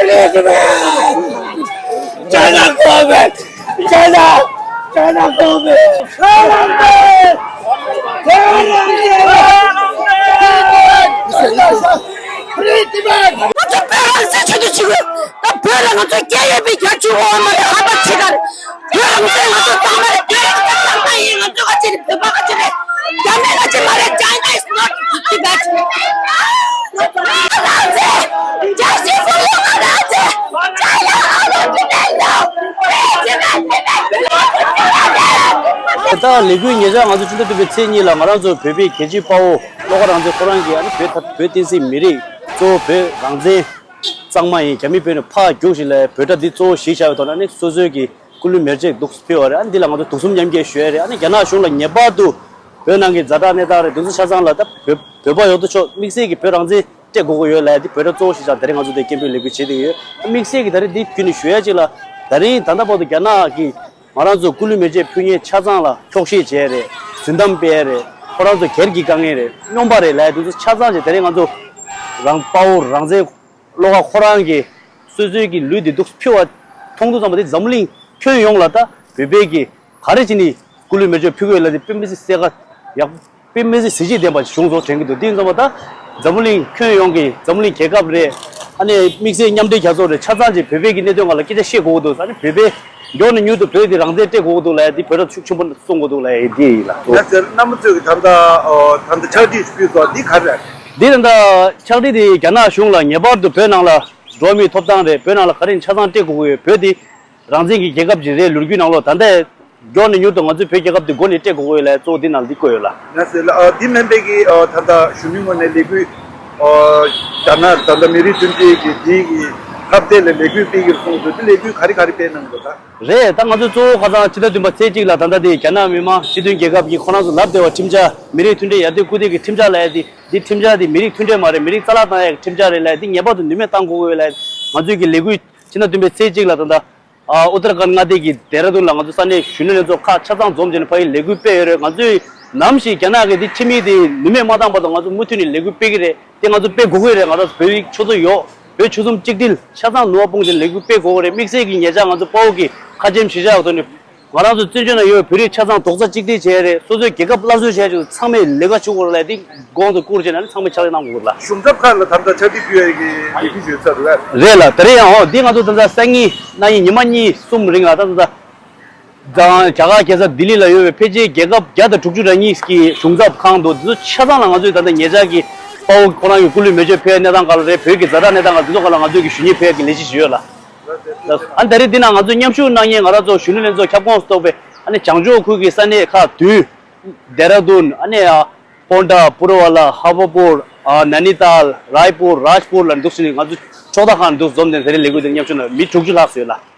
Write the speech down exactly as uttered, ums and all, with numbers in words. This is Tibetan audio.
China government! China! China government! Free Tibet! ང་ཚོ་བོད་རང་བཙན་ཆེད་དུ་བྱེད་དགོས། ད་བོད་ལ་ང་ཚོ་སྐད་ཡོད་པའི་རྒྱ་ཆེ་བོ་མ་རེད། ཧམ་པ་ཆེ་ག་རེད། བོད་རང་བཙན་ང་ཚོ་གཙང་མ་རེད། བོད་རང་བཙན་གཙང་མ་ཡིན། ང་ཚོ་ག་ཅི་རེད། བོད་པ་ག་ཅི་རེད། རྒྱ་མི་ག་ཅི་མ་རེད། China is not Tibet. ང་ཚོ་རང་བཙན། Justice for Myanmar. རང་བཙན། China out of Tibet now. Free Tibet, Tibet belongs to Tibet. ད་ལས་འགུལ་ཉེ་ཆར་ང་ཚོ་ཕྱི་ཟླ་བདུན་པའི་ཚེས་གཉིས་ལ་ང་རང་ཚོ་བོད་པའི་རྒྱལ་གཅེས་དཔའ་བོ་བློ་དགའ་རང་བཙན་ཁོ་རང་གིས་ཨ་ནི་བོད་ད་བོད་བསྟན་སྲིད་མི་རིགས་གཙོ་བོ་བོད་རང་བཙན་གཙང་མ་ཡིན། རྒྱ་མི་བོད་ནས་ཕར་རྒྱུགས་ཤིག་ལབ་བོད་སྒྲ་འདི་གཙོ་བོ་གཞི་བཞག་པའི་ཐོག་ནས་ཨ་ནི་སོ་སོའི་གི་སྐུ་ལུས་མེར་སྲེག་འདུག་ཕུལ་བ་རེད། ཨ་ནི་འདི་ལ་ང་ཚོ་གདུང་སེམས་མཉམ་སྐྱེད་ཞུ་ཡ་རེད། ཨ་ནི་རྒྱ་ནག་གཞུང་ལ་ངེས་པར་དུ་བོད་ནང་གི་ཛ་དྲག་གནས་སྟངས་རེད། དེ་ཚོ་ཆ་ཚང་ལ་ད་བོད་བོད་པ་ཡོད་དོ་ཅོག་དམིགས་བསལ་གྱི་བོད་རང་བཙན་སྤྲད་དགོས་ཀྱི་ཡོད་ལབ་ཡ་དེ་བོད་སྒྲ་གཙོ་བོ་གཞི་བཞག་དེ་རིང་ང་ཚོ་དེ་སྐད་འབོད་ལས་འགུལ་བྱེད་བསྡད་ཀྱི་ཡོད། དམིགས་བསལ་གྱི་ད་རེས་འདི་བརྒྱུད་ནས་ཞུ་ཡ་གཅིག་ལ་ད་རིང་ད་ལྟ་བར་དུ་རྒྱ་ནག་གིས་ང་རང་ཚོ་སྐུ་ལུས་མེ་མཆོད་ཕུལ་མཁན་ཆ་ཚང་ལ་འཁྱོག་བཤད་བྱས་རེད། རྫུན་གཏམ་སྤེལ་རེད། ཁོ་རང་ཚོ་སྒེར་གྱི་དཀའ་ངལ་རེད། སྨྱོན་པ་རེད་ལབ་ཡ་དེ་ཚོ་ཆ་ཚང་བྱས་དེ་རིང་ང་ཚོ་རང་དཔའ་བོ་རང་བཙན་བློ་དགའ་ཁོ་རང་གིས་སོ་སོའི་གི་ལུས་འདི་འདུག་ཕུལ་བ་མཐོང་དུས་ཙམ་པ་དེ་འཛམ་གླིང་ཁྱོན་ཡོངས་ལ་ད་བོད་པའི་གི་ག་རེ་བྱས་ནས་སྐུ་ལུས་མེ་མཆོད་ཕུལ་དགོས་ལབ་དེ་དཔེ་མི་སྲིད་གསལ་ཁ་ཡག་དཔེ་མི་སྲིད་གཟི་བརྗིད་ལྡན་པ་བྱུང་སོང་དྲན་གྱི་འདུག་དེ་ཡིན་ཙམ་པ་ད་འཛམ་གླིང་ཁྱོན་ཡོངས་ཀྱི་འཛམ་གླིང་རྒྱལ་ཁབ་རེད། ཨ་ནི་དམིགས་བསལ་མཉམ་འབྲེལ་རྒྱལ་ཚོགས་རེད། ཆ་ཚང་ཅིག་བོད་པའི་གི་གནད་དོན་སྒང་ལ་སྐད་ཆ་བཤད་དགོས་ཀྱི་འདུག་ཨ་ནི་བོད་པའི་མགྱོགས་ནས་མྱུར་དུ་བོད་དེ་རང་བཙན་སྤྲད་དགོས་ཀྱི་འདུག་ལབ་ཡ་དེ་བོད་སྒྲ་ཤུགས་ཆེན་པོ་གསུང་དགོས་འདུག་ལབ་ཡ་དེ་ཡིན་ལ། ད་ཟེར་རྣམ་པ་ཚོས་ཀྱི་ད་ལྟ་ཨོ་ད་ལྟ་ཕྱག་བྲིས་ཕུལ་སོང་འདི་ག་རེ་རེད། འདི་ད་ལྟ་ཕྱག་བྲིས་དེ་རྒྱ་ནག་གཞུང་ལ་ངེས་པར་དུ་བོད་ནང་ལ་འགྲོ་བ་མིའི་ཐོབ་ཐང་རེད། བོད་ནང་ལ་ག་རེ་ཆ་ཚང་སྤྲད་དགོས་ཀྱི་ཡོད། བོད་དེ་རང་བཙན་གྱི་རྒྱལ་ཁབ་ཅིག་རེད། ལོ་རྒྱུས་ནང་ལོགས་ད་ལྟ་མགྱོགས་ནས་མྱུར་དུ་ང་ཚོའི་བོད་རྒྱལ་ཁབ་དེ་མགོ་ནས་སྤྲད་དགོས་ཀྱི་ཡོད་ལབ་གཙོ་བོ་འདི་ནང་འདི་བཀོད་ཡོད་ལ། ང་ཟེར་ལ་ཨ་འདི་མིན་པའི་གི་ཨ་ད་ལྟ་གཞོན་ནུའི་ངོས་ནས་ལས་འགུལ་ཨ་རྒྱ་ནག་ད་ལྟ་མི་རིགས་མཐུན་སྒྲིལ་གྱི་འདི་གི་ཁ་གཏད་ལ་ལས་འགུལ་སྤེལ་གྱི་གསུངས་འདུག་འདི་ལས་འགུལ་ག་རེ་ག་རེ་སྤེལ་གནང་འདུག་ད། རེད། ད་ང་ཚོ་གཙོ་བོ་ཁ་སང་ཕྱི་ཟླ་བདུན་པ་ཚེས་གཅིག་ལ་ད་ལྟ་དེ་རྒྱ་ནག་མི་དམངས་སྤྱི་མཐུན་རྒྱལ་ཁབ་ཀྱི་ཁོ་རང་ཚོ་ལབ་བདེ་བ་ཁྲིམས་འཆར་མི་རིགས་མཐུན་སྒྲིལ་ཡར་ཐོན་སྐུལ་འདེད་ཀྱི་ཁྲིམས་འཆར་ལབ་ཡ་དེ་འདི་ཁྲིམས་འཆར་དེ་མི་རིགས་མཐུན་སྒྲིལ་མ་རེད། མི་རིགས་རྩ་བརླག་བཏང་ཡ་གི་ཁྲིམས་འཆར་རེད་ལབ་ཡ་དེ་ངེས་པར་དུ་ནུས་མེད་བཏང་དགོས་ཀྱི་ཡོད་ལབ་ཡ་ང་ཚོའི་གི་ལས་འགུལ་ཕྱི་ཟླ་བདུན་པའི་ཚེས་གཅིག་ལ་ད་ལྟ་ཨ་ཨུ་ཏར་ཁཱན་མངའ་སྡེ་གི་ལྡེ་ར་ལྡུན་ལ་ང་ཚོ་ས་གནས་གཞོན་ནུ་ལྷན་ཚོགས་ཁག་ཆ་ཚང་འཛོམས་བྱས་ནས་ཕ་གིར་ལས་འགུལ་སྤེལ་ཡོད་རེད། ང་ཚོས་ནམ་ཞིག་རྒྱ་ནག་གིས་འདི་ཕྱི་མིག་དེ་ནུས་མེད་མ་བཏང་བར་དུ་ང་ཚོ་མུ་མཐུད་ནས་ལས་འགུལ་སྤེལ་གྱི་རེད། དེ་ང་ཚོ་སྤེལ་དགོས་ཀྱི་རེད། ང་རང་ཚོ་བོད་རིགས་ཆོས་ཚོགས་ཡོད། བོད་ཆོལ་གསུམ་གཅིག་སྒྲིལ་ཆ་ཚང་ནུས་པ་སྤུངས་བྱས་ལས་འགུལ་སྤེལ་དགོས་ཀྱི་རེད། དམིགས་བསལ་གྱི་ཉེ་ཆར་ང་ཚོ་དཔའ་བོ་གི་ཁ་ཆེམས་གཞི་བཞག་ཐོག་ནས་ང་རང་ཚོ་བཙན་བྱོལ་ནང་ཡོད་བོད་རིགས་ཆ་ཚང་རྡོག་རྩ་གཅིག་སྒྲིལ་བྱས་རེད། སོ་སོའི་རྒྱལ་ཁབ་སླར་གསོ་བྱས་ཆེད་དུ་ཚང་མས་ལས་ཀ་བྱེད་དགོས་རེད་ལབ་དེ་གོང་དུ་བཀུར་བྱས་ནས་ཚང་མས་ཕྱག་ལས་གནང་དགོས་ཀྱི་རེད་ལ། གཞུང་ཚབ་ཁག་ལ་ད་ལྟ་ཕྱག་བྲིས་ཕུལ་ཡས་ཀྱི་ལས་འགུལ་ཡོད་ས་རེད། རེད་ལ། དེ་རིང་ཡང་འོ་འདི་ང་ཚོ་ད་ལྟ་སང་ཉིན་གནངས་ཉིན་ཉི་མ་གཉིས་གསུམ་རིང་ལ་ད་ལྟ་རྒྱ་གར་རྒྱལ་ས་ལྡི་ལི་ལ་ཡོད་པའི་ཕལ་ཆེར་རྒྱལ་ཁབ་བརྒྱ་དང་དྲུག་ཅུ་རེ་གཉིས་ཀྱི་གཞུང་ཚབ་ཁང་དུ་འདི་ཚོ་ཆ་ཚང་ལ་ང་ཚོས་ད་ལྟ་ཉེ་ཆར་གྱི་དཔའ་བོ་ཁོ་རང་གི་སྐུ་ལུས་མེ་མཆོད་ཕུལ་བའི་གནས་སྟངས་སྒང་ལ་རེད། བོད་ཀྱི་ཛ་དྲག་གནས་སྟངས་སྒང་འདི་ཚོ་སྒང་ལ་ང་ཚོས་ཀྱི་ཞུ་སྙན་ཕུལ་ཡག་གི་ལས་གཞི་ཞིག་ཡོད་ལ། ཨ་ནི་ད་རེས་འདི་ན་ང་ཚོས་མཉམ་ཞུགས་གནང་མཁན་ང་རང་ཚོ་གཞོན་ནུ་ལྷན་ཚོགས་ཁྱབ་ཁོངས་སུ་གཏོགས་པའི་ཨ་ནི་བྱང་ཕྱོགས་ཁུལ་གྱི་ས་གནས་ཁག་བདུན། ལྡེ་ར་ལྡུན། ཨ་ནི་ཡ་པོན་ཌ། པུ་རུ་ཝ་ལ། ཧ་བ་པུར། ཨ་ནཱ་ནི་ཏཱལ། རཱའི་པུར། རཱཇ་པུར་ལ་འདུག་ཟིན་ནས་ང་ཚོ་ཕྱོགས་མཐའ་ཁག་ནས་འདུག་འཛོམས་ནས་དེ་རིང་ལས་འགུལ་དེ་མཉམ་ཞུགས་གནང་མི་དྲུག་ཅུ་ལྷག་ཙམ་ཡོད་ལ།